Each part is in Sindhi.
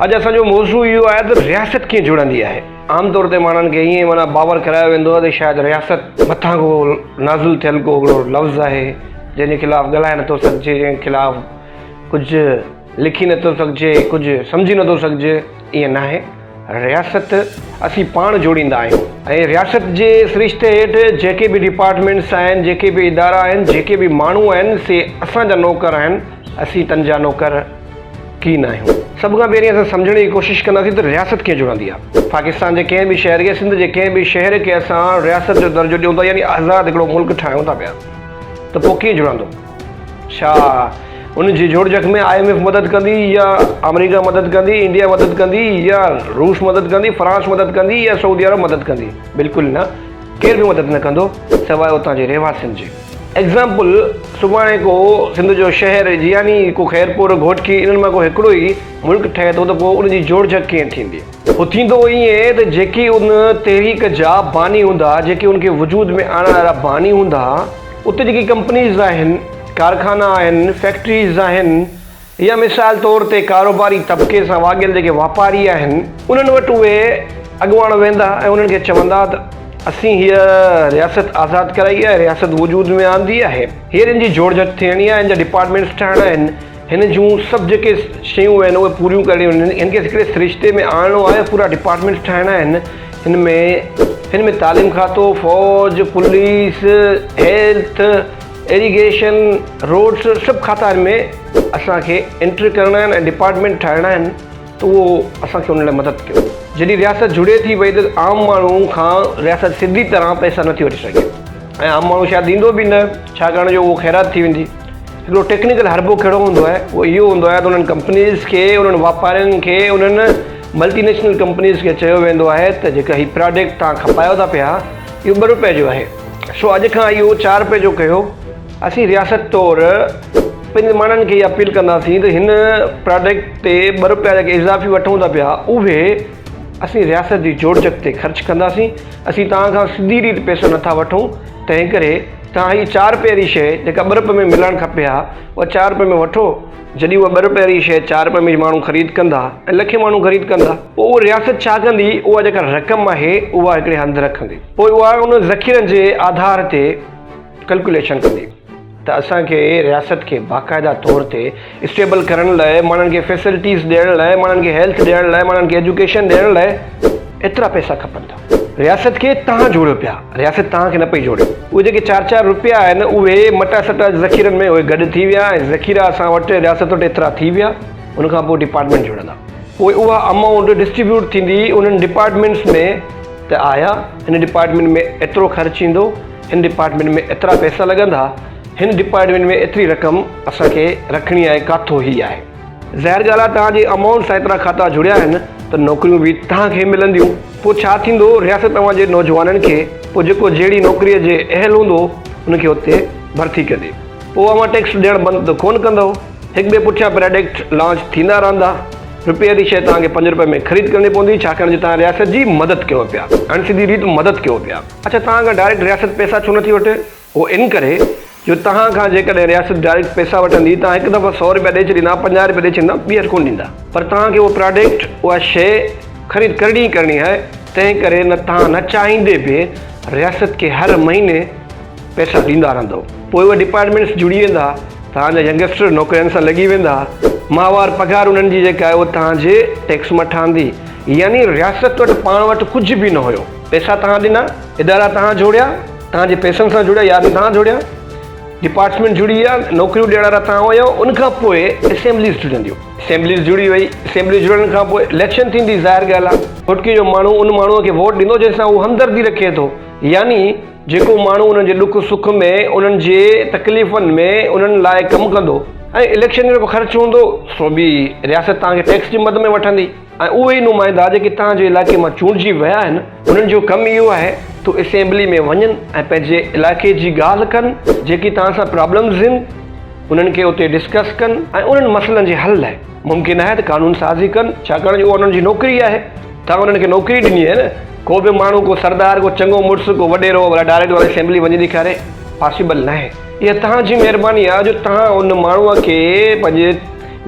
اڄ اسان جو موضوع اهو آهي ته رياست ڪيئن جڙندي آهي. عام طور تي ماڻهن کي ائين معنيٰ باور ڪرايو ويندو آهي ته شايد رياست مٿان ڪو نازل ٿيل ڪو هڪڙو لفظ آهي جنهن جي خلاف ڳالهائي نٿو سگهجي، جنهن جي خلاف ڪجهه لکي نٿو سگهجي، ڪجهه سمجهي نٿو سگهجي. ائين ناهي. رياست اسين پاڻ جوڙيندا آهيون ۽ رياست جي سرشتي هيٺ جيڪي به ڊپارٽمينٽس آهن، جيڪي به ادارا آهن، جيڪي به ماڻهو آهن سي اسان جا نوڪر آهن، اسين تن جا نوڪر. ڪي نه آهيون. سڀ کان پهرين اسان سمجهڻ جي ڪوشش ڪنداسين ته رياست ڪيئن جڙندي آهي. پاڪستان جي ڪنهن به شهر کي، سنڌ جي ڪنهن به شهر کي اسان رياست جو درجو ڏيون ٿا يعني آزاد هڪڙو ملڪ ٺاهيون ٿا پيا ته پوء ڪيئن جڙندو؟ ڇا ان جي جوڙجڪ ۾ I M F مدد ڪندي يا آمريڪا مدد ڪندي، انڊيا مدد ڪندي يا روس مدد ڪندي، فرانس مدد ڪندي يا سعودي عرب مدد ڪندي؟ بلڪل نه، ڪير به مدد نه ڪندو سواء اتان جي رهواسين جي. ايگزامپل، سڀاڻي ڪو سنڌ جو شهر يعني ڪو خيرپور، گهوٽڪي انهن مان ڪو هڪڙو ئي ملڪ ٺهي ٿو ته پوء ان جي جوڙجڪ ڪيئن ٿيندي؟ هو ٿيندو ائين ته جيڪي ان تحريڪ جا باني هوندا، جيڪي ان کي وجود ۾ آڻڻ وارا باني هوندا، اتي جيڪي ڪمپنيز آهن، ڪارخانا آهن، فيڪٽريز آهن يا مثال طور تي ڪاروباري طبقي سان واڳيل جيڪي واپاري آهن، انهن وٽ اهي اڳواڻ ويندا ۽ انهن کي چوندا ته اسين هيء رياست آزاد ڪرائي آهي، رياست وجود ۾ آندي آهي، هينئر ان جي جوڙجڪ ٿيڻي آهي، ان جا ڊپارٽمينٽس ٺاهڻا آهن، هن جون سڀ جيڪي شيون آهن اهي پوريون ڪرڻيون آهن، هن کي هڪڙي سرشتي ۾ آڻڻو آهي، پورا ڊپارٽمينٽس ٺاهڻا آهن، هن ۾ هن ۾ تعليم کاتو، فوج، پوليس، هيلٿ، ايريگيشن، روڊس سڀ کاتا هن ۾ اسان کي انٽر ڪرڻا آهن ۽ ڊپارٽمينٽ ٺاهڻا آهن ته اهو اسان کي ان لاء مدد ڪيو. جڏهن رياست جڙي ٿي وئي ته عام ماڻهو کان رياست سڌي طرح پئسا نٿي وٺي سگهي ۽ عام ماڻهو شايد ڏيندو به نه ڇاڪاڻ جو اهو خيرات ٿي ويندي. هڪڙو ٽيڪنيڪل حربو ڪهڙو هوندو آهي اهو اهو هوندو آهي ته انهن ڪمپنيز کي انهن واپارين کي انهن ملٽي نيشنل ڪمپنيز کي چيو ويندو آهي ته جيڪا هي پراڊڪٽ توهان کپايو ٿا پيا اهو ٻه روپئي جو آهي سو اڄ کان اهو چار روپئي جو ڪيو. اسين رياست طور پنهنجي ماڻهن کي اها اپيل ڪنداسين ته هن پراڊڪٽ تي ٻه روپيا جيڪي اضافي وٺون ٿا پيا اهي اسين رياست جي جوڙجڪ تي خرچ ڪنداسين. اسين توهان کان سڌي ريت پئسو نٿا وٺون تنهن ڪري توهان هي چار روپئي واري شيء جيڪا ٻه روپئي ۾ ملڻ کپي ها اها چار روپئي ۾ وٺو. جڏهن اها ٻه روپئي واري شيء چار روپئي ۾ ماڻهو خريد ڪندا ۽ لکين ماڻهو خريد ڪندا پوء اها رياست ڇا ڪندي اها جيڪا رقم آهي اها هڪڙي هنڌ رکندي پوء اها ان ذخيرن جي آڌار تي ڪلڪوليشن ڪندي ته اسان کي رياست کي باقاعده طور تي اسٽيبل ڪرڻ لاء ماڻهن کي فيسلٽيز ڏيڻ لاء ماڻهن کي هيلٿ ڏيڻ لاء ماڻهن کي ايجوڪيشن ڏيڻ لاء ايترا پئسا کپن ٿا. رياست کي تهان جوڙيو پيا، رياست تهان کي نه پئي جوڙي. اهي جيڪي چار چار روپيا آهن اهي مٽا سٽا ذخيرن ۾ اهي گڏ ٿي ويا ۽ ذخيرا اسان وٽ رياست وٽ ايترا ٿي ويا ان کان پوء ڊپارٽمينٽ جڙندا. پوء اها امائونٽ ڊسٽريبيوٽ ٿيندي انهن ڊپارٽمينٽس ۾ ته آيا هن ڊپارٽمينٽ ۾ ايترو خرچ ايندو، هن ڊپارٽمينٽ ۾ ايترا پئسا لڳندا، هن ڊپارٽمينٽ ۾ ايتري رقم اسان کي رکڻي آهي ڪاٿو هي آهي. ظاهر ڳالهه آهي توهان جي امائونٽ سان ايترا کاتا جڙيا آهن ته نوڪريون به توهان کي ملنديون. پوء ڇا ٿيندو رياست اوهان جي نوجوانن کي پوء جيڪو جهڙي نوڪريء جي اهل هوندو ان کي اتي ڀرتي ڪندي. پوء اوهان ٽيڪس ڏيڻ بند ته ڪونه ڪندؤ. هڪ ٻئي پٺيان پراڊڪٽ لانچ ٿيندا رهندا. رپئي جي شيء توهان کي پنج رپئي ۾ خريد ڪرڻي پوندي ڇاڪاڻ جو توهان رياست جي مدد ڪيو پيا. اڻ سڌي ريت مدد ڪيو پيا. اڇا توهان کان ڊائريڪٽ رياست پئسا ڇو نٿي وٺي؟ اهو ان ڪري جو توهان کان جيڪڏهن رياست ڊائريڪٽ پئسا وٺندي توهان هڪ دفعو سئو رپيا ڏئي ڇڏيندا پنجاهه رپيا ڏئي ڇڏيندا ٻيهر ڪونه ڏيندا پر توهان کي اهو پراڊڪٽ اها شيء خريد ڪرڻي ئي ڪرڻي آهي تنهن ڪري نه توهان نه چاهيندي به رياست کي هر مهيني پئسا ڏيندا رهندؤ پوء اهي ڊپارٽمينٽس جڙي ويندا توهان جا ينگسٽر نوڪرين سان لڳي ويندا ماهوار پگهار انهن جي جيڪا آهي اها توهان جي ٽيڪس مان ٺهندي يعني رياست وٽ پاڻ وٽ ڪجهه به نه هيو پئسا توهان ڏنا ادارا توهان جوڙيا توهان جي پئسن سان جڙيا يا توهان جوڙيا، ڊپارٽمينٽ جڙي ويا، نوڪريون ڏيڻ وارا توهان هيا، ان کان پوء اسيمبليز جڙنديون، اسيمبليز جڙي وئي، اسيمبلي جڙڻ کان پوء اليڪشن ٿيندي، ظاهر ڳالهه آهي گهوٽڪي جو ماڻهو ان ماڻهوء کي ووٽ ڏيندو جنهن سان هو همدردي رکي ٿو، يعني جيڪو ماڻهو انهن جي ڏک سک ۾ انهن جي تڪليفن ۾ انهن لاء ڪم ڪندو ۽ اليڪشن جو جيڪو خرچ هوندو سو به رياست توهان کي ٽيڪس جي مد ۾ وٺندي. ۽ اهي ئي نمائندا جيڪي توهان جي علائقي مان چونڊجي ويا آهن، انهن جو ڪم اهو آهي ته اسيمبلي ۾ وڃن ۽ پنهنجي علائقي جي ڳالهه ڪن، جيڪي توهان سان پرابلمز آهن، انهن کي اتي ڊسڪس ڪن ۽ انهن مسئلن جي حل لاء ممڪن آهي ته قانون سازي ڪن، ڇاڪاڻ جو اها انهن جي نوڪري آهي. توهان انهن کي نوڪري ڏني آهي نه. ڪو به ماڻهو، ڪو سردار، ڪو چڱو مڙس، ڪو وڏيرو ڀلا ڊائريڪٽ وڃي اسيمبلي وڃي ڏيکاري، پاسيبل ناهي. اها توهان جي مهرباني آهي جو توهان ان ماڻهوء کي پنهنجي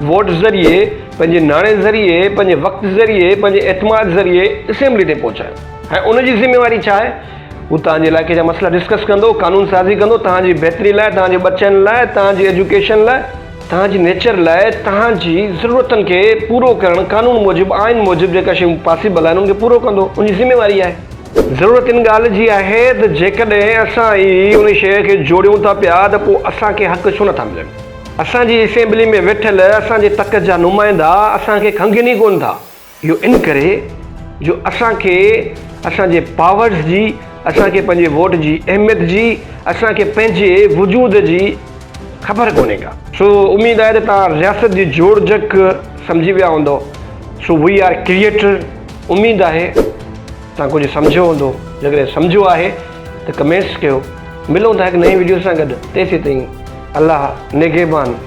ووٽ ذريعي پنهنجي ناڻي ذريعي، پنهنجي وقت ذريعي، پنهنجي اعتماد ذريعي اسيمبلي تائين پهچايو. ۽ ان جي ذميواري ڇا آهي؟ هو توهان جي علائقي جا مسئلا ڊسڪس ڪندو، قانون سازي ڪندو، توهان جي بهتري لاء، توهان جي ٻچن لاء، توهان جي ايجوڪيشن لاء، توهان جي نيچر لاء، توهان جي ضرورتن کي پورو ڪرڻ قانون موجب، آئين موجب جيڪا شيون پاسيبل آهن ان کي پورو ڪندو، ان جي ذميواري آهي. ضرورت ان ڳالهه جي آهي ته جيڪڏهن اسان ئي ان شيء کي جوڙيون ٿا پيا ته پوء اسان کي حق ڇو نٿا ملن؟ اسان جي اسيمبلي ۾ ويٺل اسان جي تڪ جا نمائندا اسان کي کنگهن ئي ڪونه ٿا. اهو ان ڪري جو اسان کي اسان جي پاورز جي، اسان کي پنهنجي ووٽ جي اهميت جي، اسان کي پنهنجي وجود جي خبر ڪونهي ڪا. سو اميد آهي ته توهان رياست جي جوڙجڪ سمجهي ويا هوندؤ. سو وي آر ڪريئيٽر اميد آهي توهان ڪجهه سمجهيو هوندو. جيڪڏهن سمجهيو آهي ته ڪمينٽس ڪيو. ملون ٿا هڪ نئين وڊيو سان گڏ تيسين تائين الله نگهبان.